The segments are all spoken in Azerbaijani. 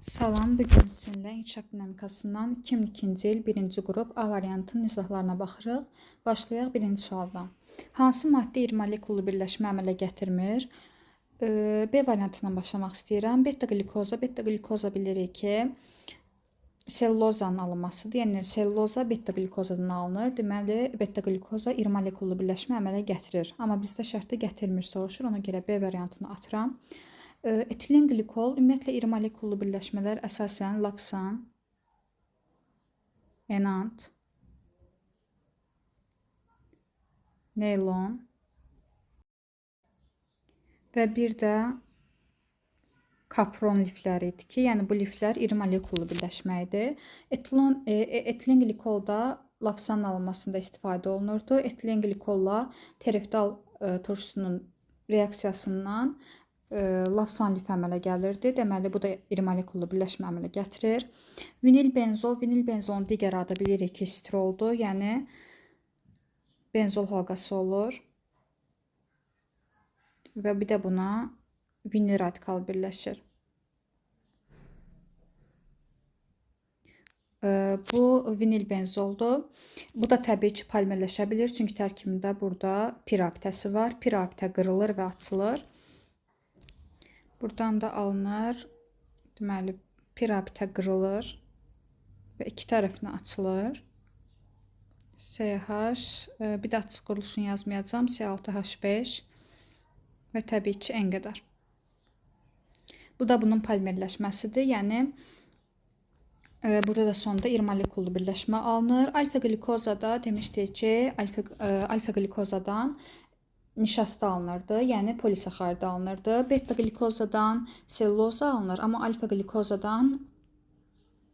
Salam, bu gün sizinlə inkişaf dinamikasından 2002-ci il 1-ci qrup A variantının izahlarına baxırıq. Başlayaq birinci sualdan. Hansı maddə iri molekullu birləşmə əmələ gətirmir? B variantından başlamaq istəyirəm. Beta-qlikoza, beta-qlikoza bilirik ki, sellozanın alınmasıdır. Yəni selloza beta-qlikozadan alınır. Deməli, beta-qlikoza iri molekullu birləşmə əmələ gətirir. Amma bizdə şərtdə gətirmir soruşur. Ona görə B variantını atıram. Etilen qlikol, ümumiyyətlə iri molekullu birləşmələr əsasən lapsan, enant, neylon və bir də kapron lifləri idi ki, yəni bu liflər iri molekullu birləşmə idi. Etilen qlikolda lapsanın alınmasında istifadə olunurdu. Etilen qlikolla tereftal turşusunun reaksiyasından lavsan lifi əmələ gəlirdi. Deməli, bu da iri molekullu birləşmə əmələ gətirir. Vinil benzol, vinil benzolun digər adı bilirik ki, stroldur. Yəni benzol halqası olur. Və bir də buna vinil radikal birləşir. Bu vinil benzoldur. Bu da təbii ki, polimerləşə bilir. Çünki tərkibində burada pi rabitəsi var. Pi rabitə qırılır və açılır. Buradan da alınır. Deməli, pi rabitə qırılır və iki tərəfinə açılır. SH, bir də açıq quruluşunu yazmayacağam. C6H5 və təbii ki, N qədər. Bu da bunun polimerləşməsidir. Yəni, burada da sonda iri molekullu birləşmə alınır. Alfa-qlikozada demişdik ki, alfa-qlikozadan nişasta alınırdı, yəni polisaxarid alınırdı. Beta-qlikozadan selluloza alınır, amma alfa-qlikozadan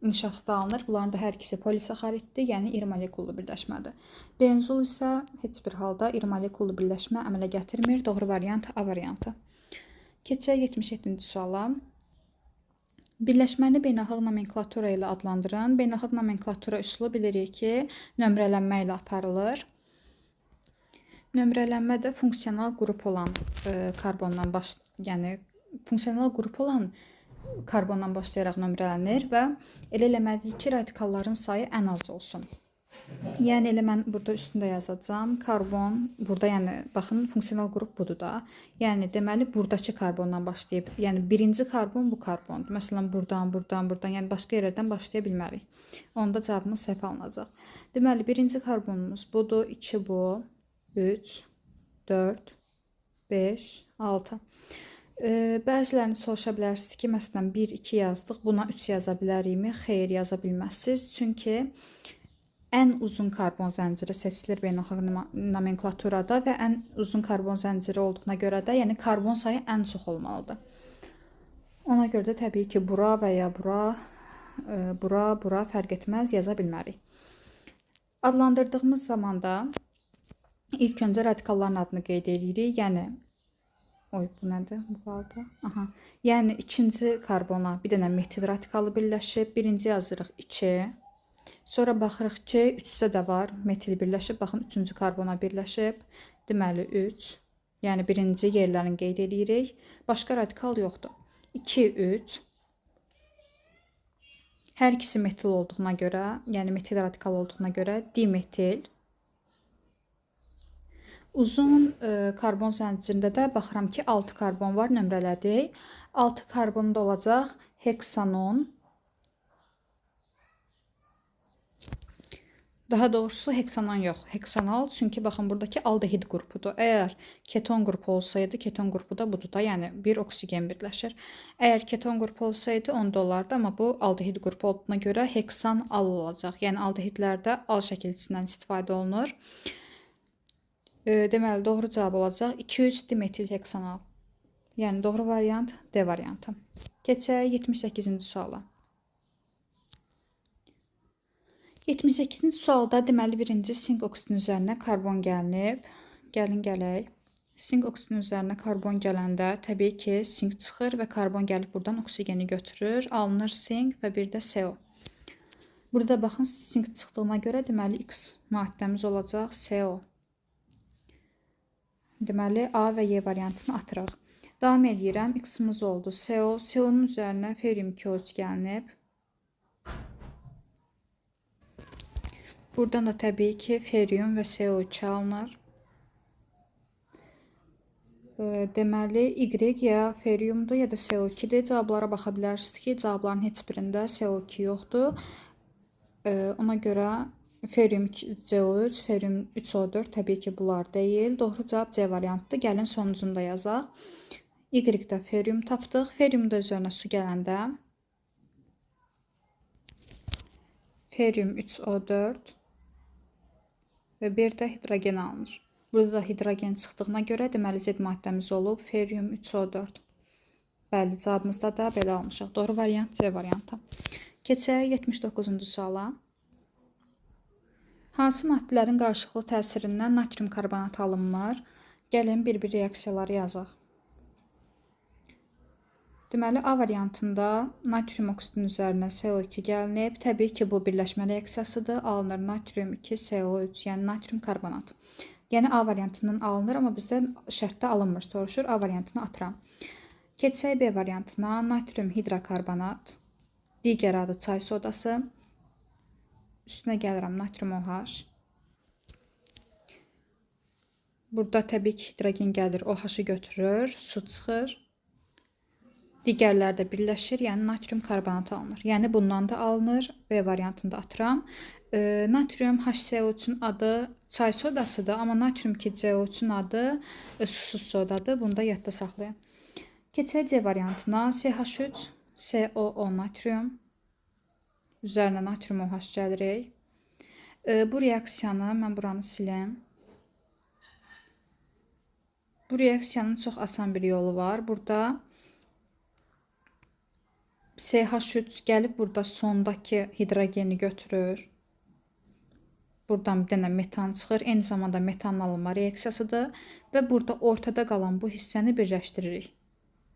nişasta alınır. Bunların da hər ikisi polisaxariddir, yəni iri molekullu birləşmədir. Benzol isə heç bir halda iri molekullu birləşmə əmələ gətirmir. Doğru variant A variantı. Keçək 77-ci suala. Birləşməni beynəlxalq nomenklatura ilə adlandırın. Beynəlxalq nomenklatura üsulu bilirik ki, nömrələnmə ilə aparılır. Nömrələnmə də funksional qrup olan karbondan baş, yəni funksional qrup olan karbondan başlayaraq nömrələnir və elə eləməliyik ki, radikalların sayı ən az olsun. Yəni elə mən burada üstündə yazacağam. Karbon burada, yəni baxın, funksional qrup budur da. Yəni deməli buradakı karbondan başlayıb, yəni birinci karbon bu karbondur. Məsələn buradan, buradan, buradan, yəni başqa yerlərdən başlaya bilmərik. Onda cavabımız səhv alınacaq. Deməli birinci karbonumuz budur, 2 bu. 3, 4, 5, 6. Bəzilərini soruşa bilərsiniz ki, məsələn 1, 2 yazdıq, buna 3 yaza bilərikmi? Xeyr, yaza bilməzsiniz. Çünki ən uzun karbon zənciri seçilir beynəlxalq nomenklaturada və ən uzun karbon zənciri olduğuna görə də, yəni karbon sayı ən çox olmalıdır. Ona görə də təbii ki, bura və ya bura, bura, bura fərq etməz, yaza bilmərik. Adlandırdığımız zamanda İlk öncə radikalların adını qeyd edirik. Yəni, oy, bu nədir? Bu qaldı. Aha. Yəni, ikinci karbona bir dənə metil radikalı birləşib. Birinci yazırıq 2. Sonra baxırıq ki, 3-də də var metil birləşib. Baxın, üçüncü karbona birləşib. Deməli, 3. Yəni, birinci yerlərini qeyd edirik. Başqa radikal yoxdur. 2, 3. Hər ikisi metil olduğuna görə, yəni metil radikal olduğuna görə dimetil. Uzun karbon zəncirində də baxıram ki, 6 karbon var, nömrələdik. 6 karbonda olacaq heksanon. Daha doğrusu heksanon yox, heksanal. Çünki baxın, buradakı aldehid qrupudur. Əgər keton qrupu olsaydı, keton qrupu da budur da, yəni bir oksigen birləşir. Əgər keton qrupu olsaydı, onda olardı, amma bu aldehid qrupu olduğuna görə heksan al olacaq. Yəni aldehidlərdə al şəkilçisindən istifadə olunur. Deməli, doğru cavab olacaq 200 dimetil heksanal. Yəni, doğru variant D variantı. Keçək 78-ci suala. 78-ci sualda deməli, birinci sink oksidinin üzərinə karbon gəlinib. Gəlin, gələk. Sink oksidinin üzərinə karbon gələndə təbii ki, sink çıxır və karbon gəlib buradan oksigeni götürür. Alınır sink və bir də CO. Burada baxın, sink çıxdığına görə deməli, X maddəmiz olacaq CO. Deməli, A və Y variantını atırıq. Davam edirəm. X-imiz oldu CO. CO-nun üzərinə ferium 2O3 gəlinib. Buradan da təbii ki, ferium və CO2 alınır. Deməli, Y ya feriumdur, ya da CO2-dir. Cavablara baxa bilərsiniz ki, cavabların heç birində CO2 yoxdur. Ona görə ferium CO3, ferium 3O4 təbii ki, bunlar deyil. Doğru cavab C variantıdır. Gəlin sonucunu da yazaq. Y-də ferium tapdıq. Ferium da üzərinə su gələndə ferium 3O4 və bir də hidrogen alınır. Burada da hidrogen çıxdığına görə deməli Z maddəmiz olub ferium 3O4. Bəli, cavabımızda da belə almışıq. Doğru variant C variantı. Keçək 79-cu suala. Hansı maddələrin qarşılıqlı təsirindən natrium karbonat alınmır? Gəlin bir-bir reaksiyaları yazaq. Deməli, A variantında natrium oksidinin üzərinə CO2 gəlinib. Təbii ki, bu birləşmə reaksiyasıdır. Alınır natrium 2 CO3, yəni natrium karbonat. Yəni A variantından alınır, amma bizdə şərtdə alınmır, soruşur. A variantını atıram. Keçsək B variantına, natrium hidrokarbonat, digər adı çay sodası. Üstünə gəlirəm natrium OH. Burada təbii ki, hidrogen gəlir, OH-ı götürür, su çıxır. Digərləri də birləşir, yəni natrium karbonat alınır. Yəni bundan da alınır. B variantını da atıram. Natrium HCO3-ün adı çay sodasıdır, amma natrium 2CO3-ün adı susuz sodadır. Bunu da yadda saxlayın. Keçək C variantına. CH3 COO natrium. Üzərinə natrium OH gəlirik. Bu reaksiyanı mən buranı silim. Bu reaksiyanın çox asan bir yolu var. Burada CH3 gəlib burada sondakı hidrogeni götürür. Buradan bir dənə metan çıxır. Eyni zamanda metanın alınma reaksiyasıdır. Və burada ortada qalan bu hissəni birləşdiririk.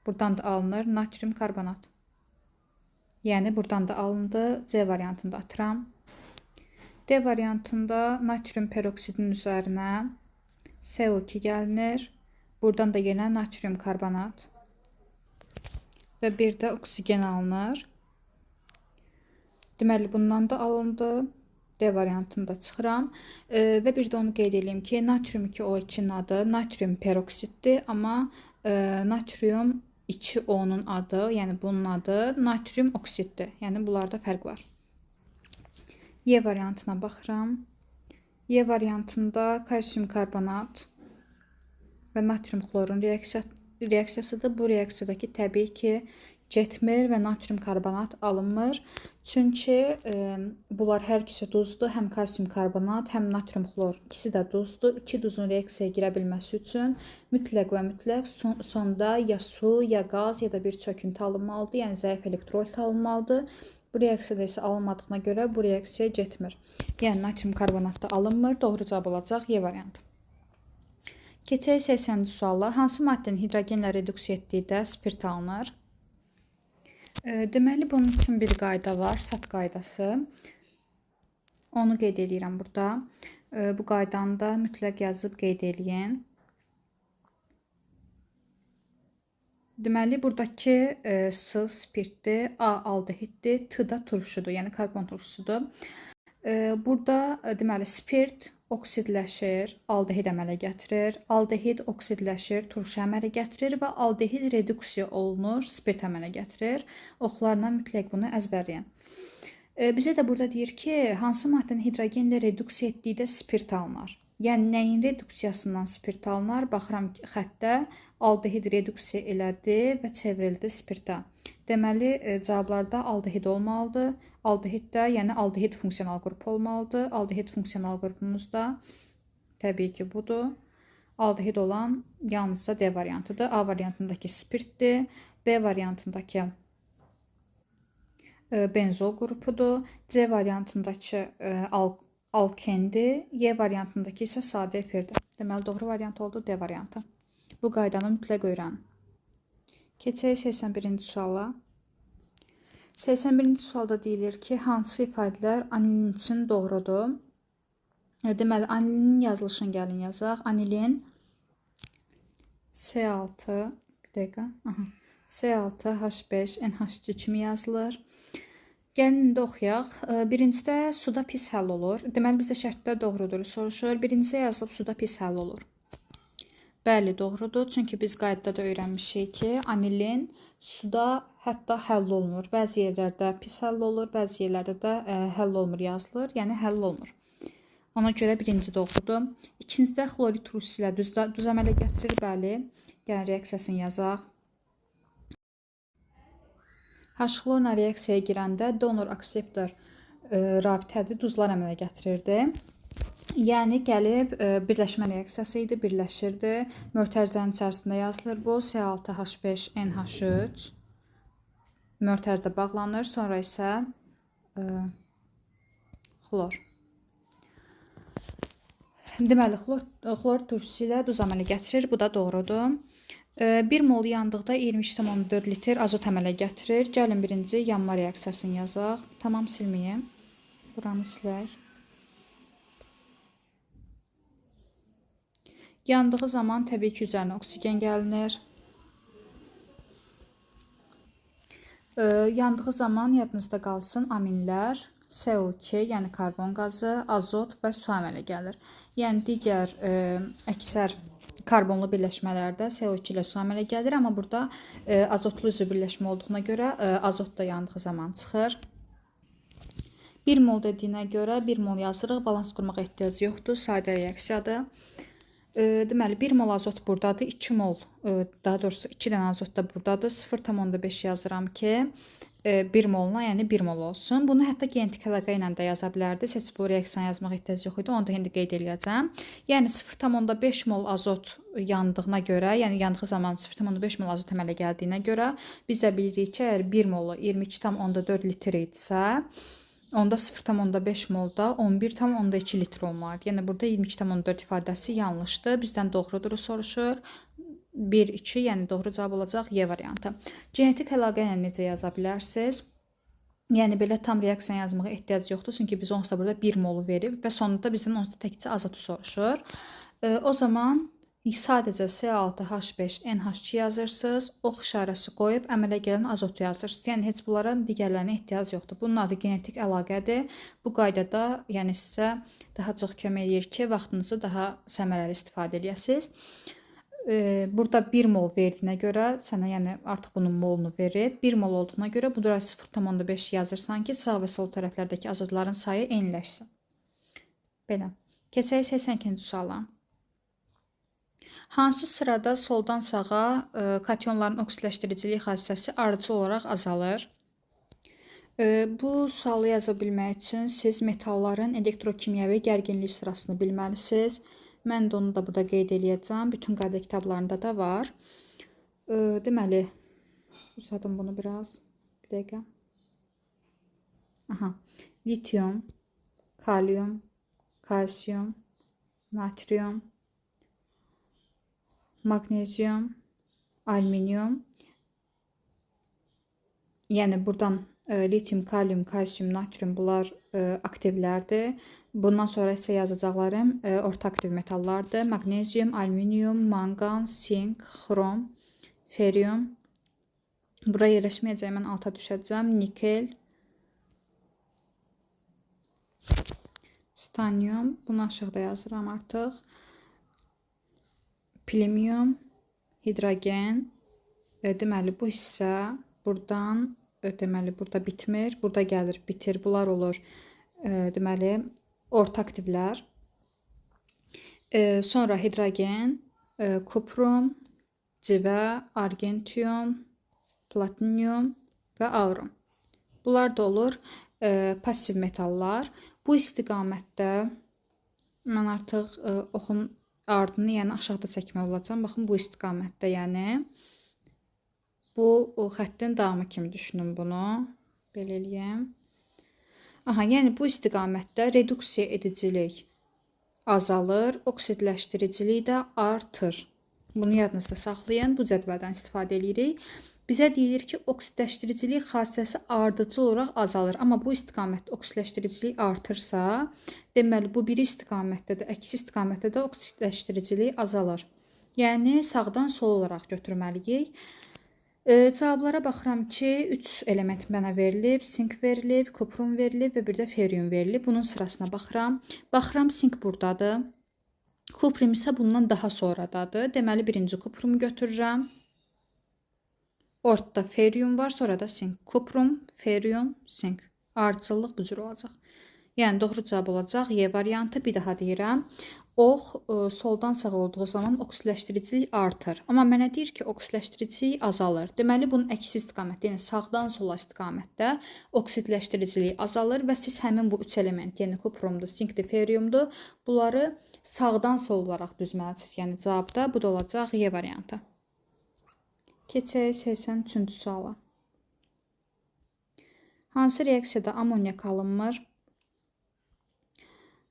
Buradan da alınır natrium karbonat. Yəni buradan da alındı. C variantını da atıram. D variantında natrium peroksidin üzərinə CO2 gəlinir. Buradan da yenə natrium karbonat və bir də oksigen alınır. Deməli, bundan da alındı. D variantını da çıxıram. Və bir də onu qeyd edeyim ki, natrium 2O2-nin adı natrium peroksiddir, amma natrium 2O-nun adı, yəni bunun adı natrium oksiddir. Yəni bunlarda fərq var. Y variantına baxıram. Y variantında kalsium karbonat və natrium xlorun reaksiyasıdır. Bu reaksiyadakı təbii ki, getmir və natrium karbonat alınmır. Çünki bunlar hər ikisi duzdur. Həm kalsium karbonat, həm natrium xlor ikisi də duzdur. İki duzun reaksiyaya girə bilməsi üçün mütləq və mütləq sonda ya su, ya qaz, ya da bir çöküntü alınmalıdır. Yəni zəif elektrolit alınmalıdır. Bu reaksiyada isə alınmadığına görə bu reaksiya getmir. Yəni natrium karbonat da alınmır. Doğru cavab olacaq Y variantı. Keçək 80-ci suala. Hansı maddənin hidrogenlə reduksiya etdikdə spirt alınır? Deməli, bunun üçün bir qayda var, sat qaydası. Onu qeyd edirəm burada. Bu qaydanı da mütləq yazıb qeyd eləyin. Deməli, buradakı S spirtdir, A aldehiddir, T da turşudur, yəni karbon turşusudur. Burada deməli, spirt oksidləşir, aldehid əmələ gətirir. Aldehid oksidləşir, turşu əmələ gətirir və aldehid reduksiya olunur, spirt əmələ gətirir. Oxlarla mütləq bunu əzbərləyin. Bizə də burada deyir ki, hansı maddənin hidrogenlə reduksiya etdikdə spirt alınar. Yəni, nəyin reduksiyasından spirt alınar? Baxıram ki, xəttdə aldehid reduksiya elədi və çevrildi spirtə. Deməli, cavablarda aldehid olmalıdır. Aldehid də, yəni aldehid funksional qrupu olmalıdır. Aldehid funksional qrupumuz da təbii ki, budur. Aldehid olan yalnızca D variantıdır. A variantındakı spirtdir. B variantındakı benzol qrupudur. C variantındakı alkendir. Y variantındakı isə sadə efirdir. Deməli, doğru variant oldu D variantı. Bu qaydanı mütləq öyrənin. Keçək 81-ci suala. 81-ci sualda deyilir ki, hansı ifadələr anilin üçün doğrudur? Deməli, anilinin yazılışını gəlin yazaq. Anilin S6, bir Bir dəqiqə. Aha. C6H5 NH2 kimi yazılır. Gəlin indi oxuyaq. Birincidə suda pis həll olur. Deməli bizdə şərtdə doğrudur soruşur. Birincidə yazılıb suda pis həll olur. Bəli, doğrudur. Çünki biz qaydada da öyrənmişik ki, anilin suda hətta həll olunmur. Bəzi yerlərdə pis həll olur, bəzi yerlərdə də həll olmur yazılır. Yəni həll olmur. Ona görə birinci doğrudur. İkincidə xlorid turşusu ilə duz əmələ gətirir. Bəli. Gəlin reaksiyasını yazaq. H-xlorla reaksiyaya girəndə donor-akseptor rabitədir, duzlar əmələ gətirirdi. Yəni gəlib birləşmə reaksiyası idi, birləşirdi. Mötərizənin içərisində yazılır bu. C6H5NH3 mötərizə bağlanır, sonra isə xlor. Deməli, xlor turşusu ilə duz əmələ gətirir. Bu da doğrudur. 1 mol yandıqda 22,4 litr azot əmələ gətirir. Gəlin birinci yanma reaksiyasını yazaq. Tamam, silməyim. Buranı silək. Yandığı zaman təbii ki, üzərinə oksigen gəlinir. Yandığı zaman yadınızda qalsın aminlər, CO2, yəni karbon qazı, azot və su əmələ gəlir. Yəni digər əksər karbonlu birləşmələrdə CO2 ilə su əmələ gəlir, amma burada azotlu üzvü birləşmə olduğuna görə azot da yandığı zaman çıxır. 1 mol dediyinə görə 1 mol yazırıq, balans qurmağa ehtiyac yoxdur, sadə reaksiyadır. Deməli, 1 mol azot buradadır, 2 mol, daha doğrusu 2 dənə azot da buradadır. 0,5 yazıram ki, 1 moluna, yəni 1 mol olsun. Bunu hətta genetik əlaqə ilə də yaza bilərdiniz. Heç bu reaksiyanı yazmaq ehtiyac yox idi. Onu da indi qeyd eləyəcəm. Yəni 0,5 mol azot yandığına görə, yəni yandığı zaman 0,5 mol azot əmələ gəldiyinə görə biz də bilirik ki, əgər 1 molu 22,4 litr idisə, onda 0,5 molda 11,2 litr olmalıdır. Yəni burada 22,4 ifadəsi yanlışdır. Bizdən doğrudur soruşur. 1, 2, yəni doğru cavab olacaq Y variantı. Genetik əlaqə ilə necə yaza bilərsiniz? Yəni belə tam reaksiyanı yazmağa ehtiyac yoxdur. Çünki biz onsuz da burada 1 molu verib və sonunda bizdən onsuz da təkcə azotu soruşur. O zaman sadəcə C6H5NH2 yazırsınız. Ox işarəsi qoyub əmələ gələn azotu yazırsınız. Yəni heç bunlara digərlərinə ehtiyac yoxdur. Bunun adı genetik əlaqədir. Bu qaydada yəni sizə daha çox kömək eləyir ki, vaxtınızı daha səmərəli istifadə eləyəsiniz. Burada 1 mol verdiyinə görə sənə yəni artıq bunun molunu verib. 1 mol olduğuna görə bu da 0,5 yazırsan ki, sağ və sol tərəflərdəki azotların sayı eyniləşsin. Belə. Keçək 82-ci suala. Hansı sırada soldan sağa kationların oksidləşdiricilik xassəsi ardıcıl olaraq azalır? Bu sualı yaza bilmək üçün siz metalların elektrokimyəvi gərginlik sırasını bilməlisiniz. Mən də onu da burada qeyd eləyəcəm. Bütün qayda kitablarında da var. Deməli, uzadım bunu biraz. Bir dəqiqə. Aha. Litium, kalium, kalsium, natrium, maqnezium, alüminium. Yəni buradan litium, kalium, kalsium, natrium bunlar aktivlərdir. Bundan sonra isə yazacaqlarım orta aktiv metallardır. Maqnezium, alüminium, manqan, sink, xrom, ferium. Bura yerləşməyəcək, mən alta düşəcəm. Nikel, stanium. Bunu aşağıda yazıram artıq. Plimium, hidrogen. Deməli, bu hissə buradan, deməli, burada bitmir. Burada gəlir, bitir. Bunlar olur, deməli, orta aktivlər. Sonra hidrogen, kuprum, civə, argentium, platinium və aurum. Bunlar da olur passiv metallar. Bu istiqamətdə mən artıq oxun ardını, yəni aşağıda çəkmək olacağam. Baxın, bu istiqamətdə, yəni bu xəttin davamı kimi düşünün bunu. Belə eləyəm. Aha, yəni bu istiqamətdə reduksiya edicilik azalır, oksidləşdiricilik də artır. Bunu yadınızda saxlayın. Bu cədvəldən istifadə edirik. Bizə deyilir ki, oksidləşdiricilik xassəsi ardıcıl olaraq azalır. Amma bu istiqamətdə oksidləşdiricilik artırsa, deməli bu bir istiqamətdə də, əksi istiqamətdə də oksidləşdiricilik azalır. Yəni sağdan sol olaraq götürməliyik. Cavablara baxıram ki, 3 element mənə verilib, sink verilib, kuprum verilib və bir də ferium verilib. Bunun sırasına baxıram. Baxıram, sink buradadır. Kuprum isə bundan daha sonradadır. Deməli, birinci kuprumu götürürəm. Ortada ferium var, sonra da sink. Kuprum, ferium, sink. Ardıcıllıq bu cür olacaq. Yəni, doğru cavab olacaq Y variantı. Bir daha deyirəm. Ox soldan sağa olduğu zaman oksidləşdiricilik artır. Amma mənə deyir ki, oksidləşdiricilik azalır. Deməli, bunun əksi istiqamətdə, yəni sağdan sola istiqamətdə oksidləşdiricilik azalır və siz həmin bu 3 element, yəni kuprumdur, sinkdir, feriumdur, bunları sağdan sol olaraq düzməlisiniz. Yəni cavabda bu da olacaq Y variantı. Keçək 83-cü suala. Hansı reaksiyada amonyak alınmır?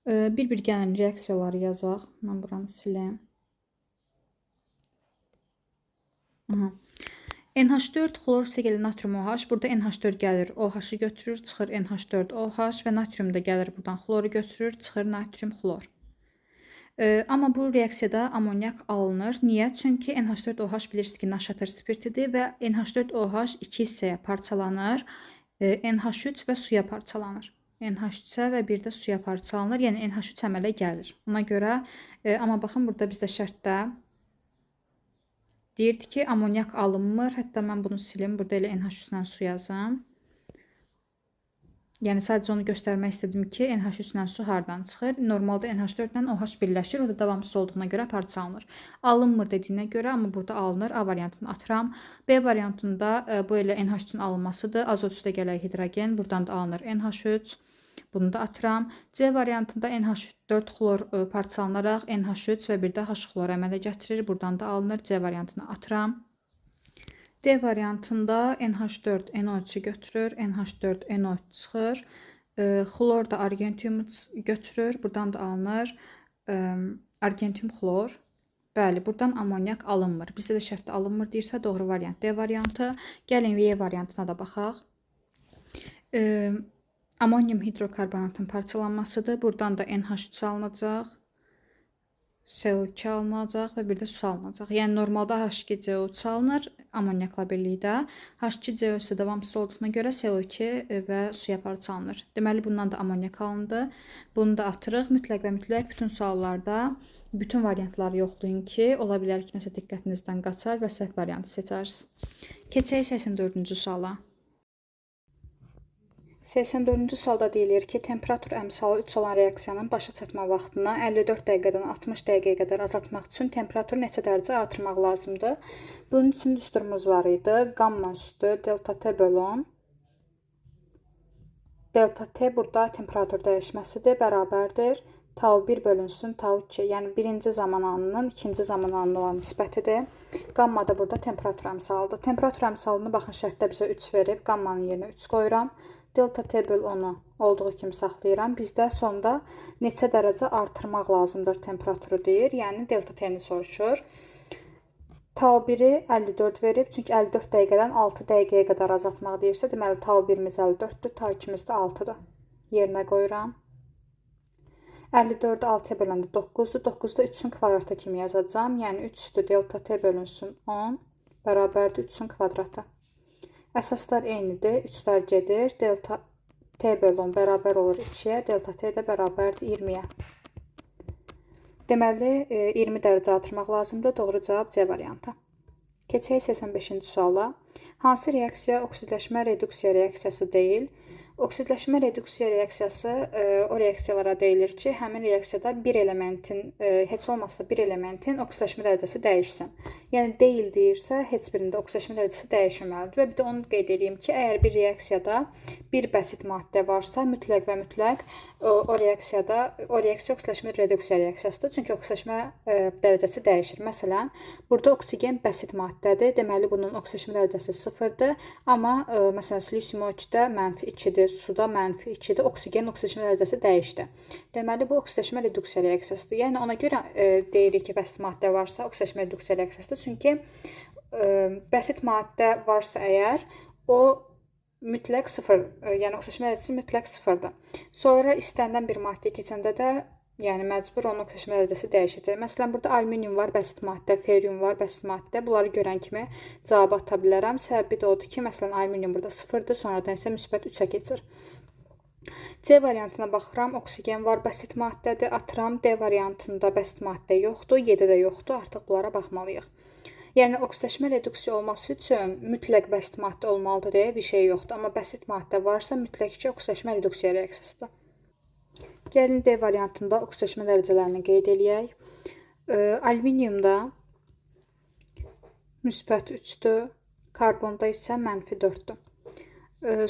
Bir-bir gəlin reaksiyaları yazaq. Mən buranı siləyim. Aha. NH4 xlor ilə natrium OH. Burada NH4 gəlir, OH-ı götürür, çıxır NH4 OH və natrium da gəlir buradan xloru götürür, çıxır natrium xlor. Amma bu reaksiyada amonyak alınır. Niyə? Çünki NH4OH bilirsiniz ki, naşatır spirtidir və NH4OH iki hissəyə parçalanır. NH3 və suya parçalanır. NH3-ə və bir də suya parçalanır. Yəni NH3 əmələ gəlir. Ona görə, amma baxın burada bizdə şərtdə deyirdi ki, amonyak alınmır. Hətta mən bunu silim. Burada elə NH3 ilə su yazım. Yəni sadəcə onu göstərmək istədim ki, NH3 ilə su hardan çıxır? Normalda NH4 ilə OH birləşir. O da davamsız olduğuna görə parçalanır. Alınmır dediyinə görə, amma burada alınır. A variantını atıram. B variantında bu elə NH3-ün alınmasıdır. Azot üstə gələk hidrogen. Buradan da alınır NH3. Bunu da atıram. C variantında NH4 xlor parçalanaraq NH3 və bir də H xlor əmələ gətirir. Buradan da alınır. C variantını atıram. D variantında NH4 NO3-ü götürür. NH4 NO3 çıxır. Xlor da argentiumu götürür. Buradan da alınır. Argentium xlor. Bəli, buradan amonyak alınmır. Bizdə də şərtdə alınmır deyirsə, doğru variant D variantı. Gəlin Y variantına da baxaq. Amonyum hidrokarbonatın parçalanmasıdır. Buradan da NH3 alınacaq. CO2 alınacaq və bir də su alınacaq. Yəni normalda H2CO3 alınır amonyakla birlikdə. H2CO isə davamsız olduğuna görə CO2 və suya parçalanır. Deməli bundan da amonyak alındı. Bunu da atırıq. Mütləq və mütləq bütün suallarda bütün variantları yoxlayın ki, ola bilər ki, nəsə diqqətinizdən qaçar və səhv variantı seçərsiniz. Keçək 84-cü suala. 84-cü sualda deyilir ki, temperatur əmsalı 3 olan reaksiyanın başa çatma vaxtını 54 dəqiqədən 60 dəqiqəyə qədər azaltmaq üçün temperaturu neçə dərəcə artırmaq lazımdır? Bunun üçün düsturumuz var idi. Qamma üstü delta T bölü 10. Delta T burada temperatur dəyişməsidir, bərabərdir. Tau 1 bölünsün tau 2, yəni birinci zaman anının ikinci zaman anına olan nisbətidir. Qamma da burada temperatur əmsalıdır. Temperatur əmsalını baxın şərtdə bizə 3 verib, qammanın yerinə 3 qoyuram. Delta T böl 10-u olduğu kimi saxlayıram. Bizdə sonda neçə dərəcə artırmaq lazımdır temperaturu deyir. Yəni delta T-ni soruşur. Tau 1-i 54 verib. Çünki 54 dəqiqədən 6 dəqiqəyə qədər azaltmaq deyirsə, deməli tau 1-imiz 54-dür, tau 2-miz də 6-dır. Yerinə qoyuram. 54-ü 6-ya böləndə 9-dur. 9-da 3-ün kvadratı kimi yazacağam. Yəni 3 üstü delta T bölünsün 10 bərabərdir 3-ün kvadratı. Əsaslar eynidir. 3-lər gedir. Delta T bölü 10 bərabər olur 2-yə. Delta T də bərabərdir 20-yə. Deməli, 20 dərəcə artırmaq lazımdır. Doğru cavab C variantı. Keçək 85-ci suala. Hansı reaksiya oksidləşmə reduksiya reaksiyası deyil? Oksidləşmə reduksiya reaksiyası o reaksiyalara deyilir ki, həmin reaksiyada bir elementin, heç olmazsa bir elementin oksidləşmə dərəcəsi dəyişsin. Yəni deyil deyirsə, heç birində oksidləşmə dərəcəsi dəyişməməlidir. Və bir də onu qeyd edeyim ki, əgər bir reaksiyada bir bəsit maddə varsa, mütləq və mütləq o reaksiyada o reaksiya oksidləşmə reduksiya reaksiyasıdır. Çünki oksidləşmə dərəcəsi dəyişir. Məsələn, burada oksigen bəsit maddədir. Deməli, bunun oksidləşmə dərəcəsi 0-dır. Amma məsələn, silisium O2-də -2-dir, suda -2-dir. Oksigenin oksidləşmə dərəcəsi dəyişdi. Deməli, bu oksidləşmə reduksiya reaksiyasıdır. Yəni ona görə deyirik ki, bəsit maddə varsa oksidləşmə reduksiya reaksiyasıdır. Çünki bəsit maddə varsa əgər, o mütləq 0, yəni oksidləşmə dərəcəsi mütləq 0-dır. Sonra istənilən bir maddəyə keçəndə də Yəni məcbur onun oksidaşma dərəcəsi dəyişəcək. Məsələn, burada alüminium var, bəsit maddə, ferium var, bəsit maddə. Bunları görən kimi cavabı ata bilərəm. Səbəbi də odur ki, məsələn, alüminium burada 0-dır, sonradan isə müsbət 3-ə keçir. C variantına baxıram. Oksigen var, bəsit maddədir. Atıram. D variantında bəsit maddə yoxdur, Y-də də yoxdur. Artıq bunlara baxmalıyıq. Yəni oksidaşma reduksiya olması üçün mütləq bəsit maddə olmalıdır deyə bir şey yoxdur. Amma bəsit maddə varsa mütləq ki, oksidaşma reduksiya reaksiyasıdır. Gəlin D variantında oksidaşma dərəcələrini qeyd eləyək. Alüminiumda müsbət 3-dür, karbonda isə mənfi 4-dür.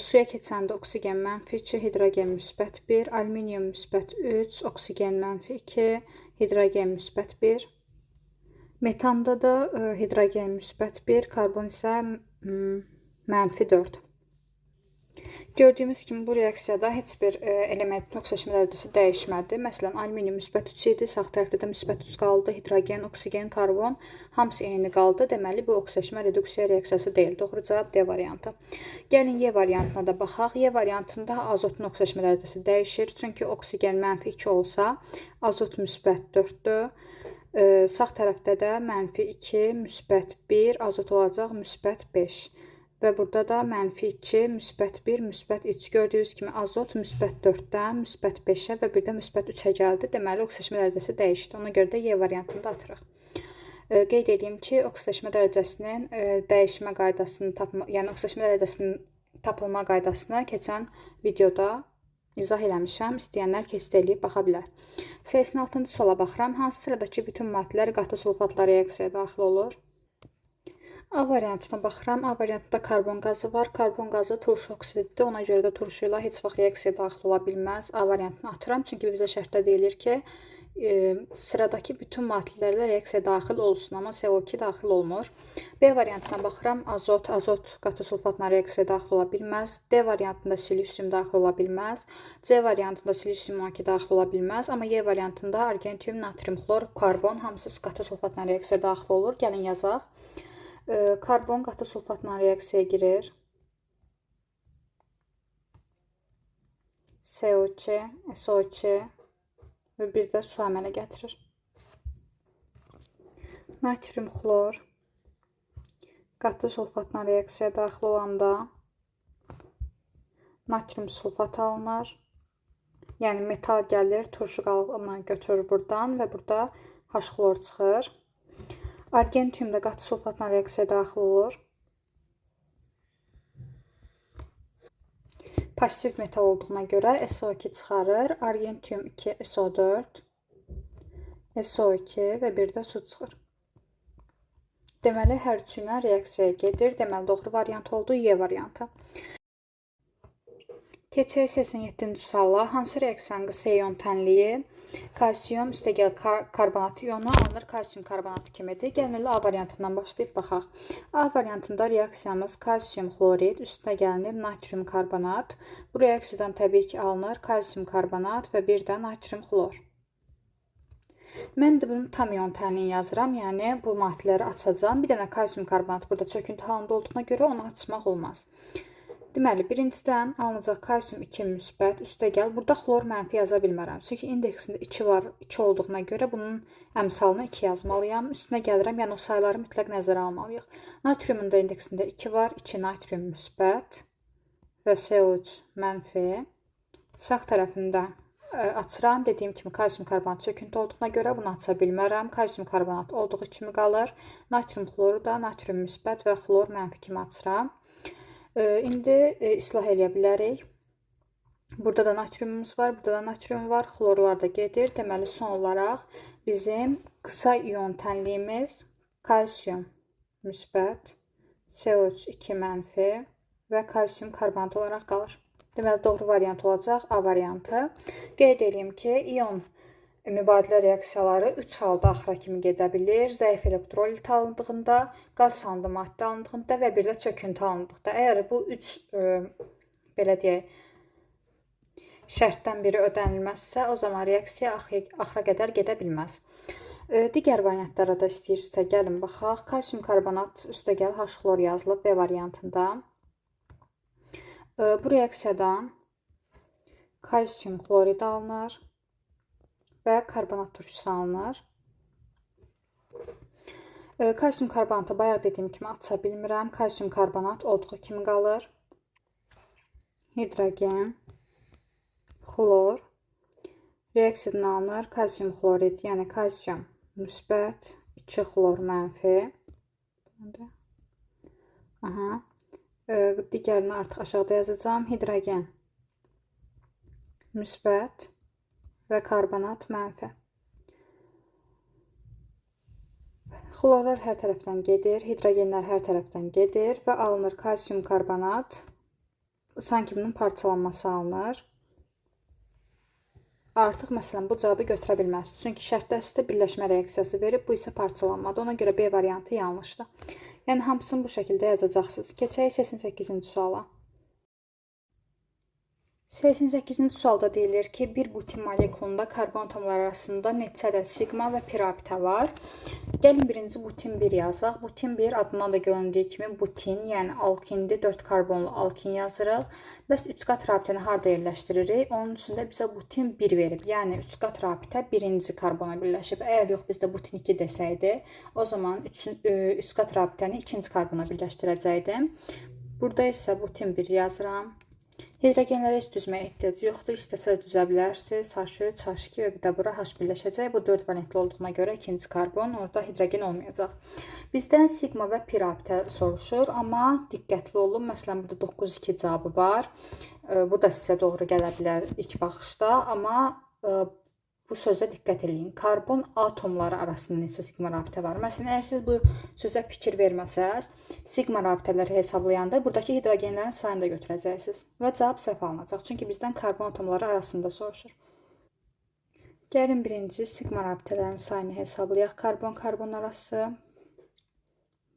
Suya keçəndə oksigen mənfi 2, hidrogen müsbət 1, alüminium müsbət 3, oksigen mənfi 2, hidrogen müsbət 1. Metanda da hidrogen müsbət 1, karbon isə mənfi 4. Gördüyümüz kimi bu reaksiyada heç bir elementin oksidaşma dərəcəsi dəyişmədi. Məsələn, alüminium müsbət 3 idi, sağ tərəfdə də müsbət 3 qaldı, hidrogen, oksigen, karbon hamısı eyni qaldı. Deməli, bu oksidaşma reduksiya reaksiyası deyil. Doğru cavab D variantı. Gəlin Y variantına da baxaq. Y variantında azotun oksidaşma dərəcəsi dəyişir. Çünki oksigen mənfi 2 olsa, azot müsbət 4-dür. Sağ tərəfdə də mənfi 2, müsbət 1, azot olacaq müsbət 5. Və burada da mənfi 2, müsbət 1, müsbət 3. Gördüyünüz kimi azot müsbət 4-dən müsbət 5-ə və bir də müsbət 3-ə gəldi. Deməli, oksidaşma dərəcəsi dəyişdi. Ona görə də Y variantını da atırıq. Qeyd edeyim ki, oksidaşma dərəcəsinin dəyişmə qaydasını tapma, yəni oksidaşma dərəcəsinin tapılma qaydasını keçən videoda izah eləmişəm. İstəyənlər keçid eləyib baxa bilər. 86-cı suala baxıram. Hansı sıradakı bütün maddələr qatı sulfatla reaksiyaya daxil olur? A variantına baxıram. A variantında karbon qazı var. Karbon qazı turşu oksididir. Ona görə də turşu ilə heç vaxt reaksiyaya daxil ola bilməz. A variantını atıram. Çünki bizə şərtdə deyilir ki, sıradakı bütün maddələrlə reaksiyaya daxil olsun, amma CO2 daxil olmur. B variantına baxıram. Azot, azot qatı sulfatla reaksiyaya daxil ola bilməz. D variantında silisium daxil ola bilməz. C variantında silisium 12 daxil ola bilməz. Amma Y variantında argentium, natrium, xlor, karbon hamısı qatı sulfatla reaksiyaya daxil olur. Gəlin yazaq. Karbon qatı sulfatla reaksiyaya girir. CO2, SO2 və bir də su əmələ gətirir. Natrium xlor qatı sulfatla reaksiyaya daxil olanda natrium sulfat alınır. Yəni metal gəlir, turşu qalığını götürür buradan və burada H xlor çıxır. Argentium da qatı sulfatla reaksiyaya daxil olur. Pasiv metal olduğuna görə SO2 çıxarır. Argentium 2 SO4, SO2 və bir də su çıxır. Deməli, hər üçü ilə reaksiyaya gedir. Deməli, doğru variant oldu Y variantı. Keçək 87-ci suala. Hansı reaksiyanın qısa ion tənliyi kalsium üstəgəl karbonat ionu alınır kalsium karbonatı kimidir? Gəlin elə A variantından başlayıb baxaq. A variantında reaksiyamız kalsium xlorid üstünə gəlinib natrium karbonat. Bu reaksiyadan təbii ki alınır kalsium karbonat və bir də natrium xlor. Mən də bunu tam ion tənliyini yazıram. Yəni bu maddələri açacağam. Bir dənə kalsium karbonat burada çöküntü halında olduğuna görə onu açmaq olmaz. Deməli, birincidən alınacaq kalsium 2 müsbət, üstəgəl burada xlor mənfi yaza bilmərəm. Çünki indeksində 2 var, 2 olduğuna görə bunun əmsalını 2 yazmalıyam. Üstünə gəlirəm, yəni o sayları mütləq nəzərə almalıyıq. Natriumun da indeksində 2 var, 2 natrium müsbət və CO3 mənfi. Sağ tərəfində açıram. Dediyim kimi kalsium karbonat çöküntü olduğuna görə bunu aça bilmərəm. Kalsium karbonat olduğu kimi qalır. Natrium xloru da natrium müsbət və xlor mənfi kimi açıram. İndi islah eləyə bilərik. Burada da natriumumuz var, burada da natrium var, xlorlar da gedir. Deməli, son olaraq bizim qısa ion tənliyimiz kalsium müsbət, CO3 2 mənfi və kalsium karbonat olaraq qalır. Deməli, doğru variant olacaq A variantı. Qeyd edeyim ki, ion mübadilə reaksiyaları 3 halda axıra kimi gedə bilir. Zəif elektrolit alındığında, qaz halında maddə alındığında və bir də çöküntü alındıqda. Əgər bu 3 belə deyək, şərtdən biri ödənilməzsə, o zaman reaksiya axıra qədər gedə bilməz. Digər variantlara da istəyirsə gəlin baxaq. Kalsium karbonat üstəgəl H xlor yazılıb B variantında. Bu reaksiyadan kalsium xlorid alınır və karbonat turşusu alınır. Kalsium karbonatı bayaq dediyim kimi aça bilmirəm. Kalsium karbonat olduğu kimi qalır. Hidrogen, xlor reaksiyadan alınır. Kalsium xlorid, yəni kalsium müsbət, 2 xlor mənfi. Aha. Digərini artıq aşağıda yazacağam. Hidrogen müsbət və karbonat mənfi. Xlorlar hər tərəfdən gedir, hidrogenlər hər tərəfdən gedir və alınır kalsium karbonat. Sanki bunun parçalanması alınır. Artıq məsələn bu cavabı götürə bilməz. Çünki şərtdə sizə birləşmə reaksiyası verib, bu isə parçalanmadır. Ona görə B variantı yanlışdır. Yəni hamısını bu şəkildə yazacaqsınız. Keçək 88-ci suala. 88-ci sualda deyilir ki, bir butin molekulunda karbon atomları arasında neçə ədəd siqma və pi rabitə var. Gəlin birinci butin 1 yazaq. Butin 1 adından da göründüyü kimi butin, yəni alkindir. 4 karbonlu alkin yazırıq. Bəs 3 qat rabitəni harda yerləşdiririk? Onun üçün də bizə butin 1 verib. Yəni 3 qat rabitə birinci karbona birləşib. Əgər yox bizdə butin 2 desəydi, o zaman 3 qat rabitəni ikinci karbona birləşdirəcəkdim. Burada isə butin 1 yazıram. Hidrogenlərə heç düzməyə ehtiyac yoxdur. İstəsəz düzə bilərsiniz. H3, H2 və bir də bura H birləşəcək. Bu 4 valentli olduğuna görə ikinci karbon, orada hidrogen olmayacaq. Bizdən siqma və pi rabitə soruşur, amma diqqətli olun. Məsələn, burada 9-2 cavabı var. Bu da sizə doğru gələ bilər ilk baxışda, amma bu sözə diqqət eləyin. Karbon atomları arasında neçə siqma rabitə var? Məsələn, əgər siz bu sözə fikir verməsəz, siqma rabitələri hesablayanda buradakı hidrogenlərin sayını da götürəcəksiniz və cavab səhv alınacaq. Çünki bizdən karbon atomları arasında soruşur. Gəlin birinci siqma rabitələrinin sayını hesablayaq. Karbon-karbon arası.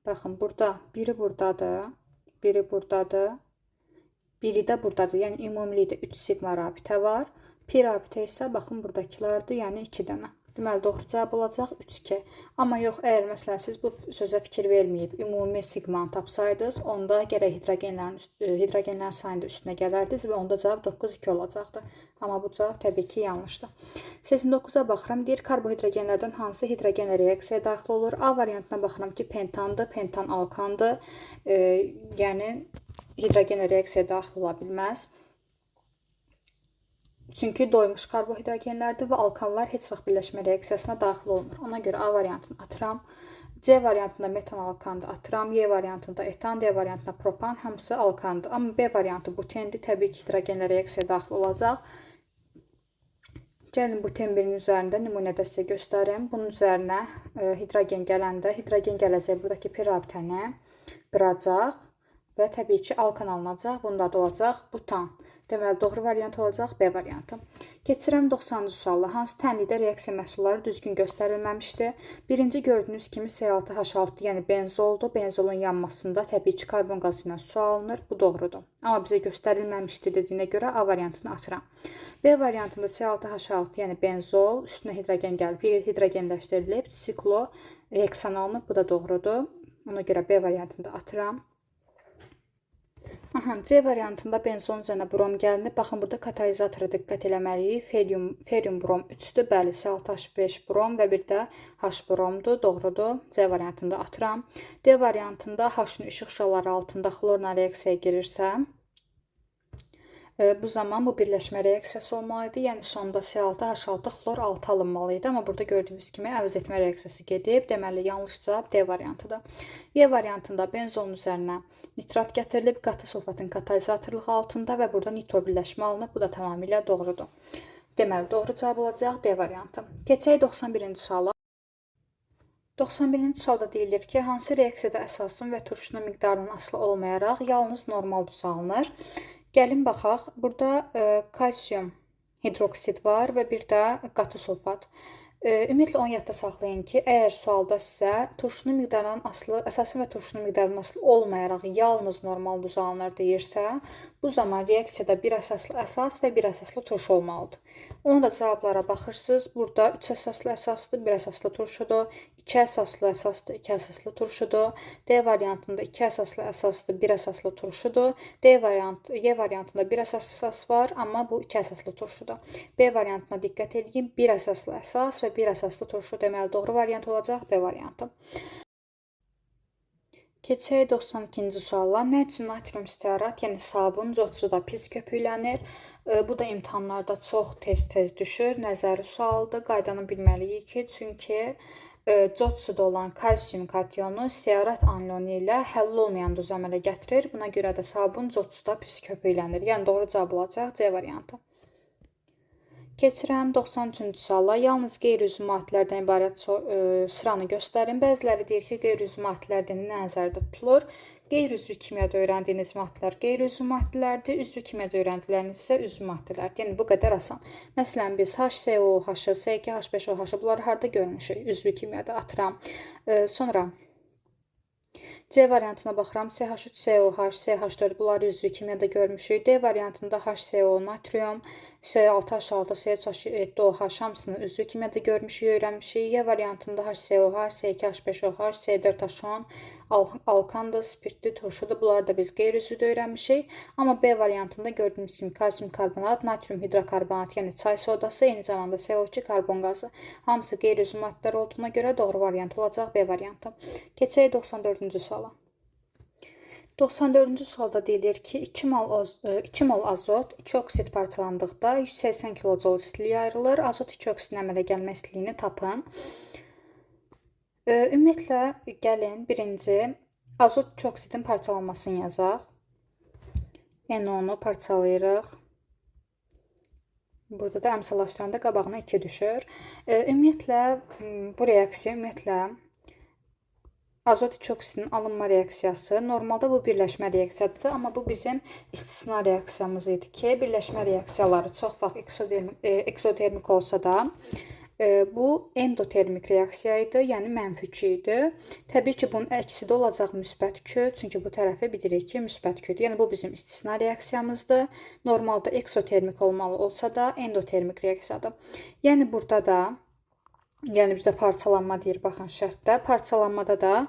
Baxın, burada biri buradadır, biri buradadır, biri də buradadır. Yəni ümumilikdə 3 siqma rabitə var. Pi rabitə isə baxın buradakılardır, yəni 2 dənə. Deməli doğru cavab olacaq 3-2. Amma yox, əgər məsələn siz bu sözə fikir verməyib ümumi siqmanı tapsaydınız, onda gərək hidrogenlərin sayını da üstünə gələrdiniz və onda cavab 9-2 olacaqdı. Amma bu cavab təbii ki yanlışdır. 89-a baxıram. Deyir karbohidrogenlərdən hansı hidrogenlə reaksiyaya daxil olur? A variantına baxıram ki, pentandır, pentan alkandır. Yəni hidrogenlə reaksiyaya daxil ola bilməz. Çünki doymuş karbohidrogenlərdir və alkanlar heç vaxt birləşmə reaksiyasına daxil olmur. Ona görə A variantını atıram. C variantında metan alkandır, atıram. Y variantında etan, D variantında propan, hamısı alkandır. Amma B variantı butendir. Təbii ki, hidrogenlə reaksiyaya daxil olacaq. Gəlin buten 1-in üzərində nümunədə sizə göstərim. Bunun üzərinə hidrogen gələndə, hidrogen gələcək buradakı pi rabitəni qıracaq və təbii ki, alkan alınacaq. Bunun da adı olacaq butan. Deməli, doğru variant olacaq B variantı. Keçirəm 90-cı suala. Hansı tənlikdə reaksiya məhsulları düzgün göstərilməmişdi? Birinci gördüyünüz kimi C6H6, yəni benzoldur. Benzolun yanmasında təbii ki, karbon qazı ilə su alınır. Bu doğrudur. Amma bizə göstərilməmişdi dediyinə görə A variantını atıram. B variantında C6H6, yəni benzol, üstünə hidrogen gəlib, hidrogenləşdirilib, sikloheksan alınıb. Bu da doğrudur. Ona görə B variantını da atıram. Aha, C variantında benzolun üzərinə brom gəlinib. Baxın, burada katalizatora diqqət eləməliyik. Ferium brom 3-dür. Bəli, C6H5 brom və bir də H bromdur. Doğrudur. C variantında atıram. D variantında H-ın işıq şüaları altında xlorla reaksiyaya girirsə, bu zaman bu birləşmə reaksiyası olmalı idi. Yəni sonda C6H6 xlor 6 alınmalı idi. Amma burada gördüyünüz kimi əvəz etmə reaksiyası gedib. Deməli, yanlış cavab D variantıdır. Y variantında benzolun üzərinə nitrat gətirilib, qatı sulfatın katalizatorluğu altında və burada nitro birləşmə alınıb. Bu da tamamilə doğrudur. Deməli, doğru cavab olacaq D variantı. Keçək 91-ci suala. 91-ci sualda deyilir ki, hansı reaksiyada əsasın və turşunun miqdarından asılı olmayaraq yalnız normal duz alınır? Gəlin baxaq. Burada kalsium hidroksid var və bir də qatı sulfat. Ümumiyyətlə onu yadda saxlayın ki, əgər sualda sizə turşunun miqdarından asılı, əsasın və turşunun miqdarından asılı olmayaraq yalnız normal duz alınır deyirsə, bu zaman reaksiyada bir əsaslı əsas və bir əsaslı turşu olmalıdır. Onu da cavablara baxırsınız. Burada 3 əsaslı əsasdır, 1 əsaslı turşudur, 2 əsaslı əsasdır, 2 əsaslı turşudur. D variantında 2 əsaslı əsasdır, 1 əsaslı turşudur. D variantı, Y variantında 1 əsaslı əsas var, amma bu 2 əsaslı turşudur. B variantına diqqət edin, 1 əsaslı əsas və 1 əsaslı turşu, deməli doğru variant olacaq B variantı. Keçək 92-ci suala. Nə üçün natrium stearat, yəni sabun codsu da pis köpüklənir? Bu da imtahanlarda çox tez-tez düşür. Nəzəri sualdır. Qaydanı bilməliyik ki, çünki cod suda olan kalsium katyonu stearat anionu ilə həll olmayan duz əmələ gətirir. Buna görə də sabun cod suda pis köpüklənir. Yəni doğru cavab olacaq C variantı. Keçirəm 93-cü suala. Yalnız qeyri-üzvü maddələrdən ibarət sıranı göstərin. Bəziləri deyir ki, qeyri-üzvü maddələrdən nə nəzərdə tutulur? Qeyri-üzvü kimyada öyrəndiyiniz maddələr qeyri-üzvü maddələrdir, üzvü kimyada öyrəndikləriniz isə üzvü maddələrdir. Yəni bu qədər asan. Məsələn, biz HCOH-ı, S2H5OH-ı bunları harda görmüşük? Üzvü kimyada atıram. Sonra C variantına baxıram. CH3COH, CH4 bunları üzvü kimyada görmüşük. D variantında HCO natrium, C6H6, C3H7OH hamısını üzvü kimyada görmüşük, öyrənmişik. Y variantında HCOH, C2H5OH, C4H10 alkandır, spirtli, turşudur. Bunları da biz qeyri-üzvüdə öyrənmişik. Amma B variantında gördüyünüz kimi kalsium karbonat, natrium hidrokarbonat, yəni çay sodası, eyni zamanda CO2 karbon qazı. Hamısı qeyri-üzvü maddələr olduğuna görə doğru variant olacaq B variantı. Keçək 94-cü suala. 94-cü sualda deyilir ki, 2 mol azot 2 oksid parçalandıqda 180 kilojoule istilik ayrılır. Azot 2 oksidin əmələ gəlmə istiliyini tapın. Ümumiyyətlə, gəlin birinci azot 2 oksidin parçalanmasını yazaq. NO-nu parçalayırıq. Burada da əmsallaşdıranda qabağına 2 düşür. Ümumiyyətlə, bu reaksiya, ümumiyyətlə, azot 2 oksidinin alınma reaksiyası. Normalda bu birləşmə reaksiyasıdır, amma bu bizim istisna reaksiyamız idi ki, birləşmə reaksiyaları çox vaxt eksotermik olsa da, bu endotermik reaksiya idi, yəni mənfi Q idi. Təbii ki, bunun əksi də olacaq müsbət Q, çünki bu tərəfi bilirik ki, müsbət Q-dür. Yəni bu bizim istisna reaksiyamızdır. Normalda eksotermik olmalı olsa da endotermik reaksiyadır. Yəni burada da, yəni bizə parçalanma deyir, baxın şərtdə. Parçalanmada da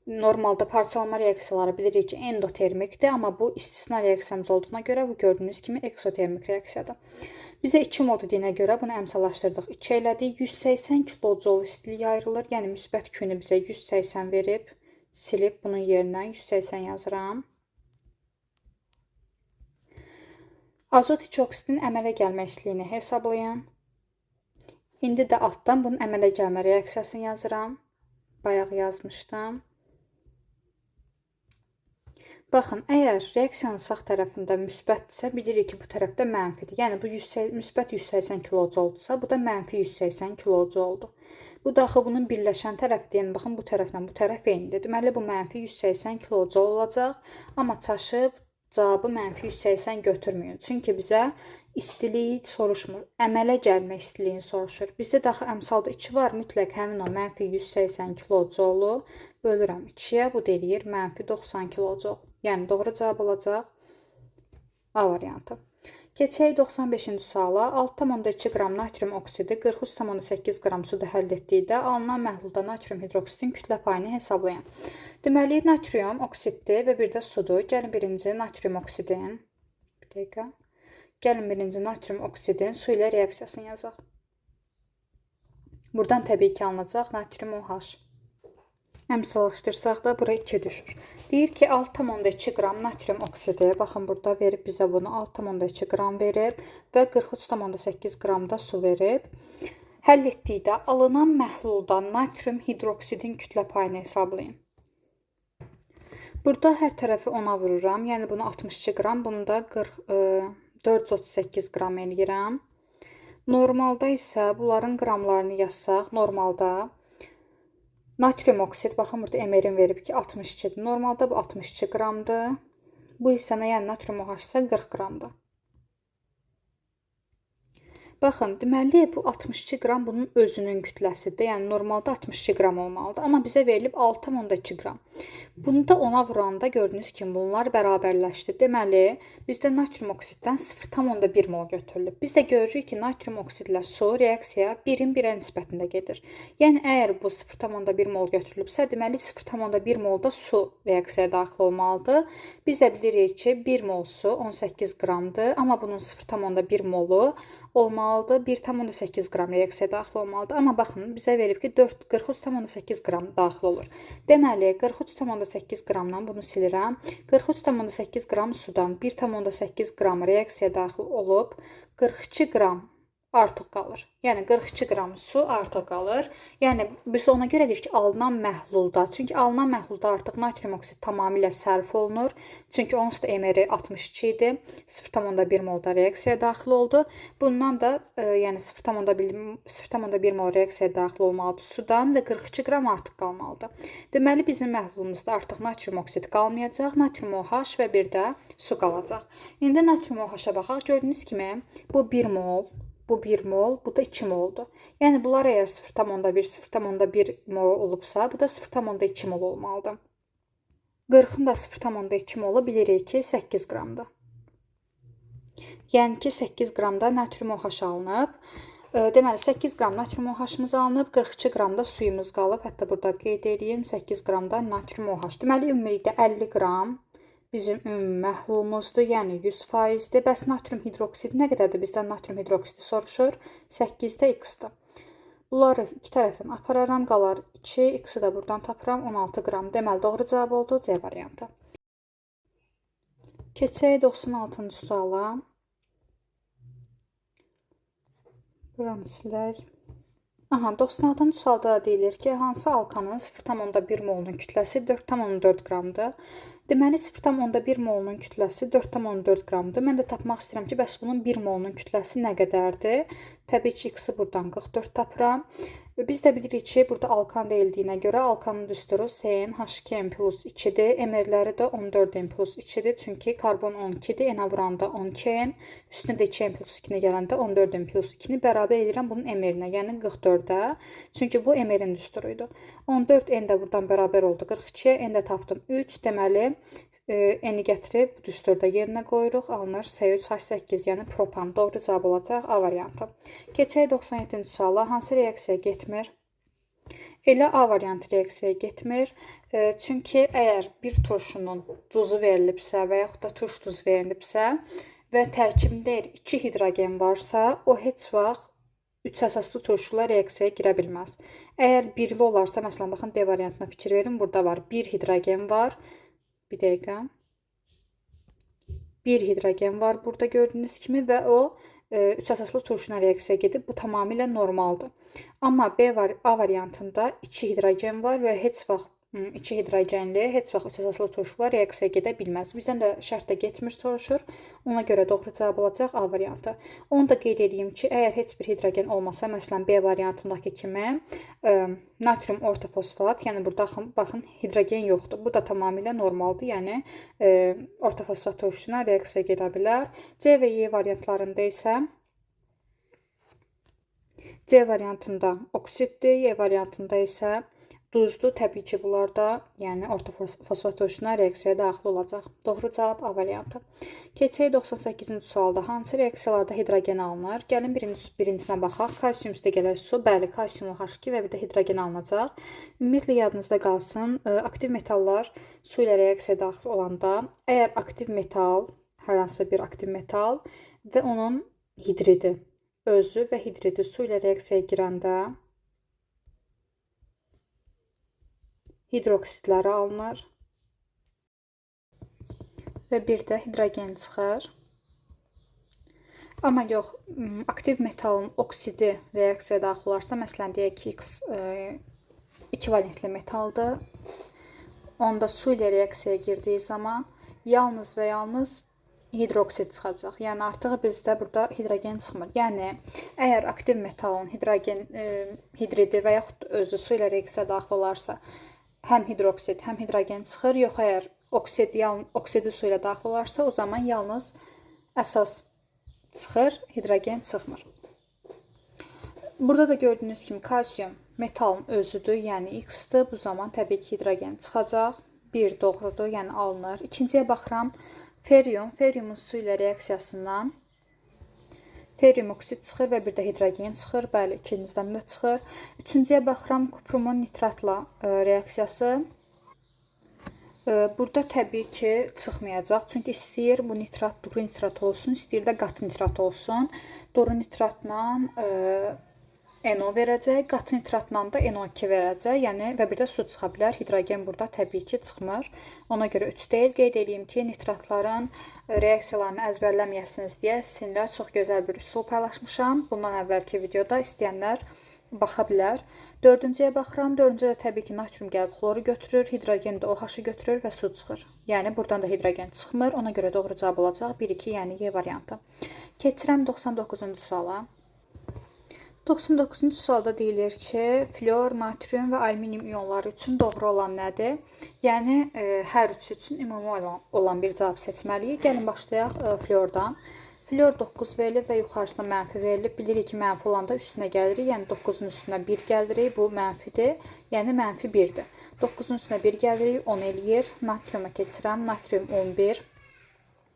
normalda parçalanma reaksiyaları bilirik ki, endotermikdir, amma bu istisna reaksiyamız olduğuna görə bu gördüyünüz kimi eksotermik reaksiyadır. Bizə 2 mol dediyinə görə bunu əmsallaşdırdıq. 2 elədik. 180 kilojoule istilik ayrılır. Yəni müsbət Q-nü bizə 180 verib, silib bunun yerinə 180 yazıram. Azot 2 oksidin əmələ gəlmə istiliyini hesablayın. İndi də altdan bunun əmələ gəlmə reaksiyasını yazıram. Bayaq yazmışdım. Baxın, əgər reaksiyanın sağ tərəfində müsbətdirsə, bilirik ki, bu tərəfdə mənfidir. Yəni bu müsbət 180 kilojoule-dursa, bu da mənfi 180 kilojoule-dur. Bu da axı bunun birləşən tərəfidir. Yəni baxın, bu tərəflə bu tərəf eynidir. Deməli, bu mənfi 180 kilojoule olacaq. Amma çaşıb cavabı mənfi 180 götürməyin. Çünki bizə istiliyi soruşmur. Əmələ gəlmə istiliyini soruşur. Bizdə də axı əmsalda 2 var. Mütləq həmin o mənfi 180 kilojoule bölürəm 2-yə. Bu da eləyir mənfi 90 kilojoule. Yəni doğru cavab olacaq A variantı. Keçək 95-ci suala. 6,2 qram natrium oksidi 43,8 qram suda həll etdikdə alınan məhlulda natrium hidroksidin kütlə payını hesablayın. Deməli, natrium oksiddir və bir də sudur. Gəlin birinci natrium oksidin, bir dəqiqə. Gəlin birinci natrium oksidin su ilə reaksiyasını yazaq. Buradan təbii ki alınacaq natrium OH. Əmsallaşdırsaq da bura 2 düşür. Deyir ki, 6,2 qram natrium oksidi, baxın burada verib bizə bunu 6,2 qram verib və 43,8 qram da su verib. Həll etdikdə alınan məhlulda natrium hidroksidin kütlə payını hesablayın. Burada hər tərəfi 10-a vururam. Yəni bunu 62 qram, bunu da 438 qram eləyirəm. Normalda isə bunların qramlarını yazsaq, normalda natrium oksid, baxın burada MR-in verib ki 62-dir. Normalda bu 62 qramdır. Bu hissənə, yəni natrium OH isə 40 qramdır. Baxın, deməli bu 62 qram bunun özünün kütləsidir. Yəni normalda 62 qram olmalıdır. Amma bizə verilib 6,2 qram. Bunu da ona vuranda gördüyünüz kimi bunlar bərabərləşdi. Deməli, bizdə natrium oksiddən 0,1 mol götürülüb. Biz də görürük ki, natrium oksidlə su reaksiya 1-in 1-ə nisbətində gedir. Yəni əgər bu 0,1 mol götürülübsə, deməli 0,1 molda su reaksiyaya daxil olmalıdır. Biz də bilirik ki, 1 mol su 18 qramdır, amma bunun 0,1 molu olmalıdır. 1,8 qram reaksiyaya daxil olmalıdır. Amma baxın, bizə verib ki, 43,8 qram daxil olur. Deməli, 43,8 qramdan bunu silirəm. 43,8 qram sudan 1,8 qram reaksiyaya daxil olub, 42 qram artıq qalır. Yəni 42 qram su artıq qalır. Yəni biz ona görə deyirik ki, alınan məhlulda, çünki alınan məhlulda artıq natrium oksid tamamilə sərf olunur. Çünki onsuz da MR-i 62 idi. 0,1 molda reaksiyaya daxil oldu. Bundan da yəni 0,1 mol reaksiyaya daxil olmalıdır sudan və 42 qram artıq qalmalıdır. Deməli bizim məhlulumuzda artıq natrium oksid qalmayacaq, natrium OH və bir də su qalacaq. İndi natrium OH-a baxaq. Gördüyünüz kimi bu 1 mol, bu 1 mol, bu da 2 moldur. Yəni bunlar əgər 0,1, 0,1 mol olubsa, bu da 0,2 mol olmalıdır. 40-ın da 0,2 molu bilirik ki, 8 qramdır. Yəni ki, 8 qramda natrium OH alınıb. Deməli, 8 qram natrium OH-mız alınıb, 42 qram da suyumuz qalıb. Hətta burada qeyd edeyim, 8 qram da natrium OH. Deməli, ümumilikdə 50 qram bizim ümumi məhlulumuzdur, yəni 100%-dir. Bəs natrium hidroksidi nə qədərdir? Bizdən natrium hidroksidi soruşur. 8-də x-dir. Bunları iki tərəfdən apararam, qalar 2, x-i də buradan tapıram, 16 qram. Deməli, doğru cavab oldu C variantı. Keçək 96-cı suala. Buranı silək. Aha, 96-cı sualda da deyilir ki, hansı alkanın 0,1 molunun kütləsi 4,4 qramdır. Deməli, 0,1 molunun kütləsi 4,4 qramdır. Mən də tapmaq istəyirəm ki, bəs bunun 1 molunun kütləsi nə qədərdir? Təbii ki, x-i buradan 44 tapıram. Biz də bilirik ki, burada alkan deyildiyinə görə alkanın düsturu CnH2n plus 2-dir. MR-ləri də 14n plus 2-dir. Çünki karbon 12-dir. N-ə vuranda 12n, üstünə də 2n plus 2-ni gələndə 14n plus 2-ni bərabər edirəm bunun MR-inə, yəni 44-ə. Çünki bu MR-in düsturu idi. 14n də buradan bərabər oldu 42-yə. N də tapdım 3. Deməli, N-i gətirib bu düsturda yerinə qoyuruq. Alınır C3H8, yəni propan. Doğru cavab olacaq A variantı. Keçək 97-ci suala. Hansı reaksiya getmir? Elə A variantı reaksiyaya getmir. Çünki əgər bir turşunun duzu verilibsə və yaxud da turş duz verilibsə və tərkibində əgər 2 hidrogen varsa, o heç vaxt 3 əsaslı turşuyla reaksiyaya girə bilməz. Əgər birli olarsa, məsələn, baxın D variantına fikir verin. Burada var 1 hidrogen var. Bir dəqiqə. 1 hidrogen var burada gördüyünüz kimi və o 3 əsaslı turşuna reaksiya gedib. Bu tamamilə normaldır. Amma A variantında 2 hidrogen var və heç vaxt 2 hidrogenli heç vaxt 3 əsaslı turşular reaksiya gedə bilməz. Bizdən də şərtdə getmir soruşur. Ona görə doğru cavab olacaq A variantı. Onu da qeyd edeyim ki, əgər heç bir hidrogen olmasa, məsələn B variantındakı kimi natrium ortofosfat, yəni burada baxın hidrogen yoxdur. Bu da tamamilə normaldır. Yəni ortofosfat turşusuna reaksiya gedə bilər. C və Y variantlarında isə C variantında oksiddir, Y variantında isə duzdur. Təbii ki, bunlar da yəni ortofosfat turşusuna reaksiyaya daxil olacaq. Doğru cavab A variantı. Keçək 98-ci sualda. Hansı reaksiyalarda hidrogen alınır? Gəlin birincisinə baxaq. Kalsium üstə gələr su. Bəli, kalsium OH2 və bir də hidrogen alınacaq. Ümumiyyətlə yadınızda qalsın, aktiv metallar su ilə reaksiyaya daxil olanda, əgər aktiv metal, hər hansı bir aktiv metal və onun hidridi, özü və hidridi su ilə reaksiyaya girəndə hidroksidləri alınır və bir də hidrogen çıxır. Amma yox, aktiv metalın oksidi reaksiyaya daxil olarsa, məsələn deyək ki, X 2 valentli metaldır. Onda su ilə reaksiyaya girdiyi zaman yalnız və yalnız hidroksid çıxacaq. Yəni artıq bizdə burada hidrogen çıxmır. Yəni əgər aktiv metalın hidrogen hidridi və yaxud özü su ilə reaksiyaya daxil olarsa, həm hidroksid, həm hidrogen çıxır. Yox, əgər oksidi su ilə daxil olarsa, o zaman yalnız əsas çıxır, hidrogen çıxmır. Burada da gördüyünüz kimi kalsium metalın özüdür, yəni X-dir. Bu zaman təbii ki, hidrogen çıxacaq. 1 doğrudur, yəni alınır. İkinciyə baxıram. Ferium, feriumun su ilə reaksiyasından ferium oksid çıxır və bir də hidrogen çıxır. Bəli, ikincidən də çıxır. Üçüncüyə baxıram, kuprumun nitratla reaksiyası. Burada təbii ki, çıxmayacaq. Çünki istəyir bu nitrat duru nitrat olsun, istəyir də qatı nitrat olsun. Duru nitratla NO verəcək, qatı nitratla da NO2 verəcək. Yəni və bir də su çıxa bilər. Hidrogen burada təbii ki, çıxmır. Ona görə 3 deyil. Qeyd eləyim ki, nitratların reaksiyalarını əzbərləməyəsiniz deyə sizinlə çox gözəl bir üsul paylaşmışam. Bundan əvvəlki videoda istəyənlər baxa bilər. Dördüncüyə baxıram. Dördüncüdə təbii ki, natrium gəlib xloru götürür, hidrogen də OH-ı götürür və su çıxır. Yəni buradan da hidrogen çıxmır. Ona görə doğru cavab olacaq 1, 2, yəni Y variantı. Keçirəm 99-cu suala. 99-cu sualda deyilir ki, flor, natrium və alüminium ionları üçün doğru olan nədir? Yəni hər üçü üçün ümumi olan bir cavab seçməliyik. Gəlin başlayaq flordan. Flor 9 verilib və yuxarısına mənfi verilib. Bilirik ki, mənfi olanda üstünə gəlirik. Yəni 9-un üstünə 1 gəlirik. Bu mənfidir. Yəni mənfi 1-dir. 9-un üstünə 1 gəlirik, 10 eləyir. Natriuma keçirəm. Natrium 11.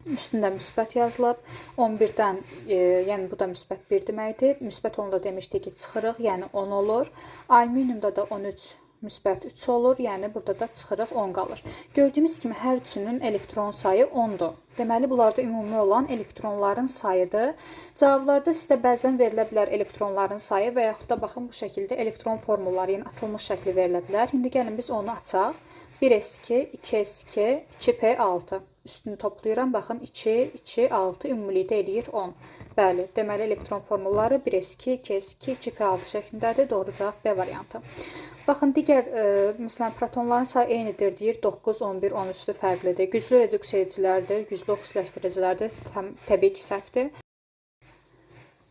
Üstündə müsbət yazılıb. 11-dən, yəni bu da müsbət 1 deməkdir. Müsbət olanda demişdik ki, çıxırıq, yəni 10 olur. Alüminiumda da 13 müsbət 3 olur, yəni burada da çıxırıq 10 qalır. Gördüyümüz kimi hər üçünün elektron sayı 10-dur. Deməli, bunlarda ümumi olan elektronların sayıdır. Cavablarda sizə bəzən verilə bilər elektronların sayı və yaxud da baxın bu şəkildə elektron formulları, yəni açılmış şəkli verilə bilər. İndi gəlin biz onu açaq. 1s2, 2s2, 2p6. Üstünü toplayıram. Baxın 2, 2, 6 ümumilikdə eləyir 10. Bəli, deməli elektron formulları 1s2, 2s2, 2p6 şəklindədir. Doğru cavab B variantı. Baxın, digər məsələn protonların sayı eynidir deyir. 9, 11, 13-dür, fərqlidir. Güclü reduksiya edicilərdir, güclü oksidləşdiricilərdir. Təbii ki, səhvdir.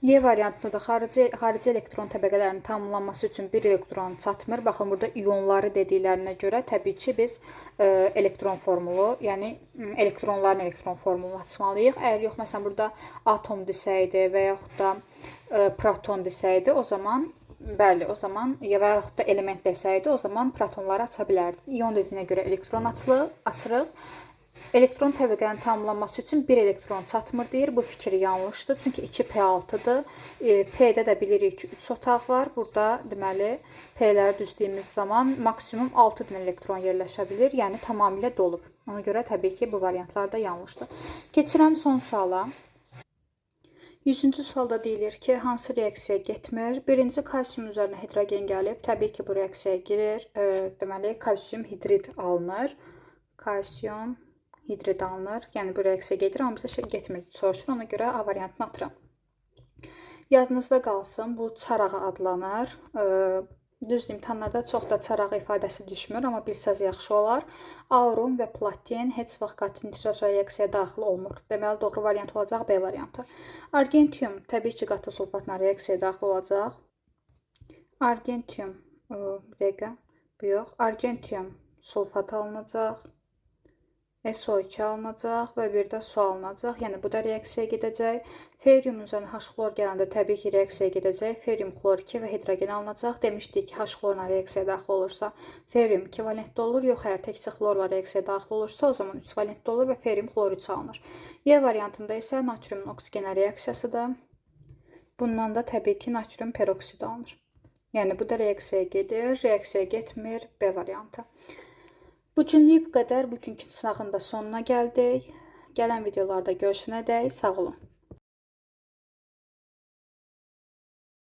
Y variantında da xarici elektron təbəqələrinin tamamlanması üçün bir elektron çatmır. Baxın, burada ionları dediklərinə görə təbii ki, biz elektron formulu, yəni elektronların elektron formulunu açmalıyıq. Əgər yox, məsələn, burada atom desəydi və yaxud da proton desəydi, o zaman bəli, o zaman ya və yaxud da element desəydi, o zaman protonları aça bilərdik. İon dediyinə görə elektron açırıq. Elektron təbəqənin tamamlanması üçün bir elektron çatmır deyir. Bu fikir yanlışdır. Çünki 2p6-dır. P-də də bilirik ki, 3 otaq var. Burada deməli P-ləri düzdüyümüz zaman maksimum 6 dənə elektron yerləşə bilir. Yəni tamamilə dolub. Ona görə təbii ki, bu variantlar da yanlışdır. Keçirəm son suala. 100-cü sualda deyilir ki, hansı reaksiya getmir? Birinci kalsium üzərinə hidrogen gəlib. Təbii ki, bu reaksiyaya girir. Deməli, kalsium hidrid alınır. Kalsium hidrid alınır. Yəni bu reaksiya gedir, amma bizə getmir soruşur. Ona görə A variantını atıram. Yadınızda qalsın, bu çarağı adlanır. Düzdür, imtahanlarda çox da çarağı ifadəsi düşmür, amma bilsəz yaxşı olar. Aurum və platin heç vaxt qatı nitrat reaksiyaya daxil olmur. Deməli, doğru variant olacaq B variantı. Argentium təbii ki, qatı sulfatla reaksiyaya daxil olacaq. Argentium, bir dəqiqə, bu yox. Argentium sulfat alınacaq. SO2 alınacaq və bir də su alınacaq. Yəni bu da reaksiyaya gedəcək. Ferium üzərinə H-xlor gələndə təbii ki, reaksiyaya gedəcək. Ferium xlor 2 və hidrogen alınacaq. Demişdik ki, H-xlorla reaksiyaya daxil olursa ferium 2 valentli olur. Yox, əgər təkcə xlorla reaksiyaya daxil olursa, o zaman 3 valentli olur və ferium xlor 3 alınır. Y variantında isə natriumun oksigenə reaksiyasıdır. Bundan da təbii ki, natrium peroksid alınır. Yəni bu da reaksiyaya gedir, reaksiyaya getmir. B variantı. Bugünlük bu qədər. Bugünkü sınağın da sonuna gəldik. Gələn videolarda görüşənədək sağ olun.